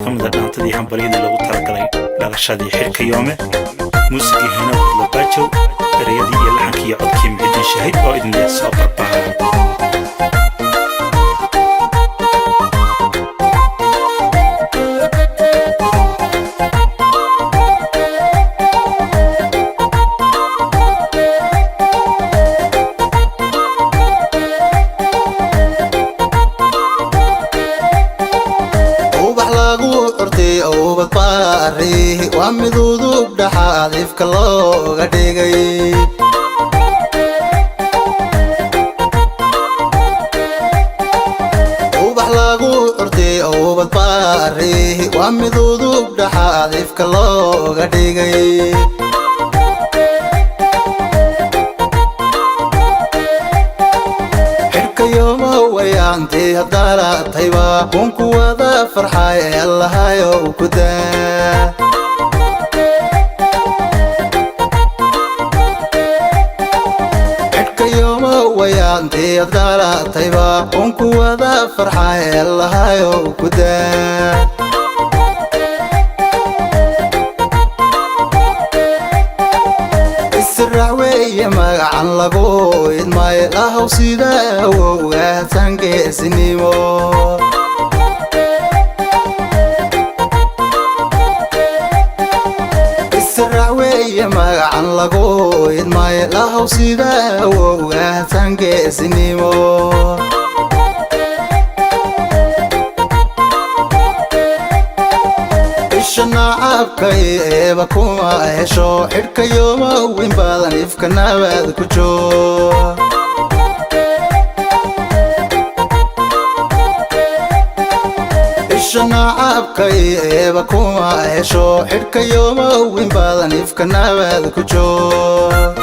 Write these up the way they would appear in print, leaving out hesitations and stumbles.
ka mid a dhaantadii hambalyadii lagu talagalay dhalashadii Xidhka Yoome, muusigii Hena Labaajow, ereyadii iyo laxankii iyo codkii Muxidiin Shaahid oo idin leh soo barbaara. Ubax lagu curtay, ubad baari, waa mid udub dhaxaad ifka looga dhigay. Ubax lagu curtay, ubad baari, waa mid udub dhaxaad ifka looga dhigay. Xidhkayooma wayaantii hadaalatayba kunku wada farxay ee Allahayow ku daa. Xidhkayooma wayaantii hadaalatayba kunku wada farxay ee Allahayow ku daa. Israac weeye magacan lagu idmay, lahow sida awowga sangeesinimo. Israac weeye magacan lagu idmay, lahow sida awowga sangeesinimo. Isha nacabkay eeba kuma hesho, xidhkayooma weyn badan, ifka nabad ku joo. Isha nacabkay eeba kuma hesho, xidhkayooma weyn badan, ifka nabad ku joo.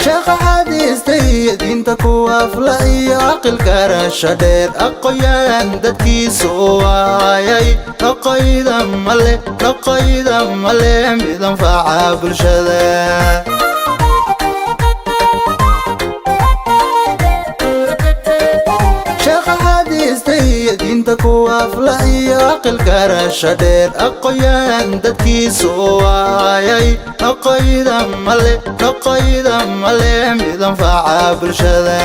Sheekha xadiistay diinta ku afla iyo aqilka rasha dheer, aqoyaan dadkiisu waayay, dhaqayda male, dhaqayda male, mid anfaca bulshada. Sheekha xadiistay diinta ku afla iyo aqilka rasha dheer, aqoyaan dadkiisu waayay, dhaqayda male, dhaqayda male, mid anfaca bulshada.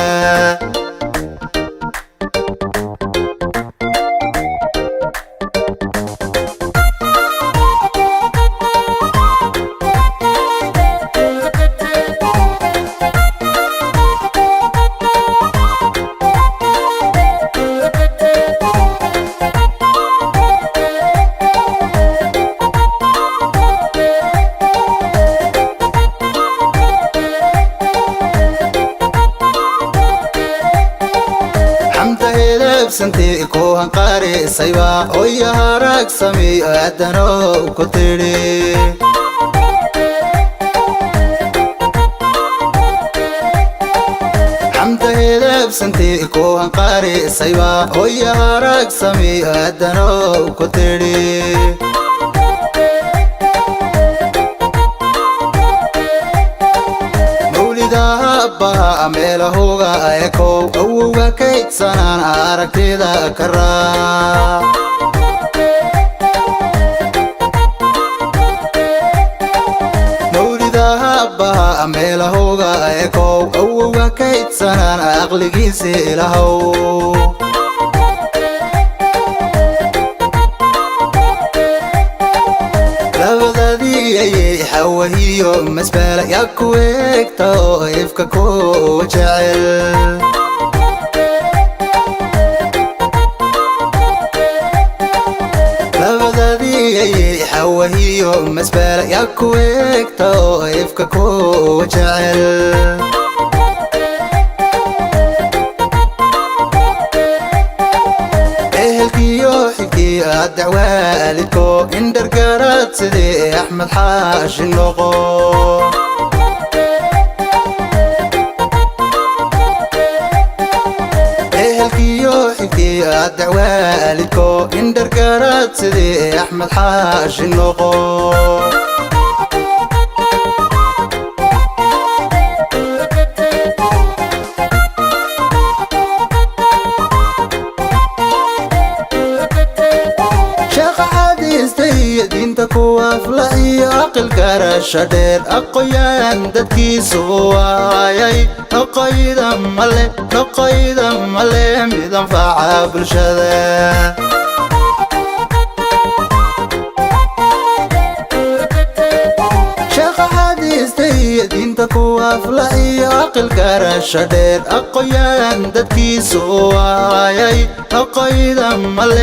Xamta hedabsantee ku hanqaarisayba oya haraagsami aadano ku tidhi. Xamta hedabsantee ku hanqaarisayba oya haraagsami aadano ku tidhi. Mawlidaha meelahuga ekow, awowga kaydsanaan aragtida ka raa. Mawlidaha meelahuga ekow, awowga kaydsanaan aqligiisi ilahow. Labadadii ayay xawahiyo masbaala yaa ku eegta oo ifka ku jecel. Labadadii ayay xawahiyo masbaala yaa ku eegta oo ifka ku jecel. Ehelkiyo xigtii addac waalidko indhargaraad sidii Axmed Xaashi noqo. Ehelkiyo xigtii addac waalidko indhargaraad sidii Axmed Xaashi noqo. iyo diinta ku afla iyo aqilka rasha dheer, aqoyaan dadkiisu waayay. Noqoyda male, noqoyda male, mid anfaca bulshada. Sheekha xadiista iyo diinta ku afla iyo aqilka rasha dheer, aqoyaan dadkiisu waayay. Noqoyda male.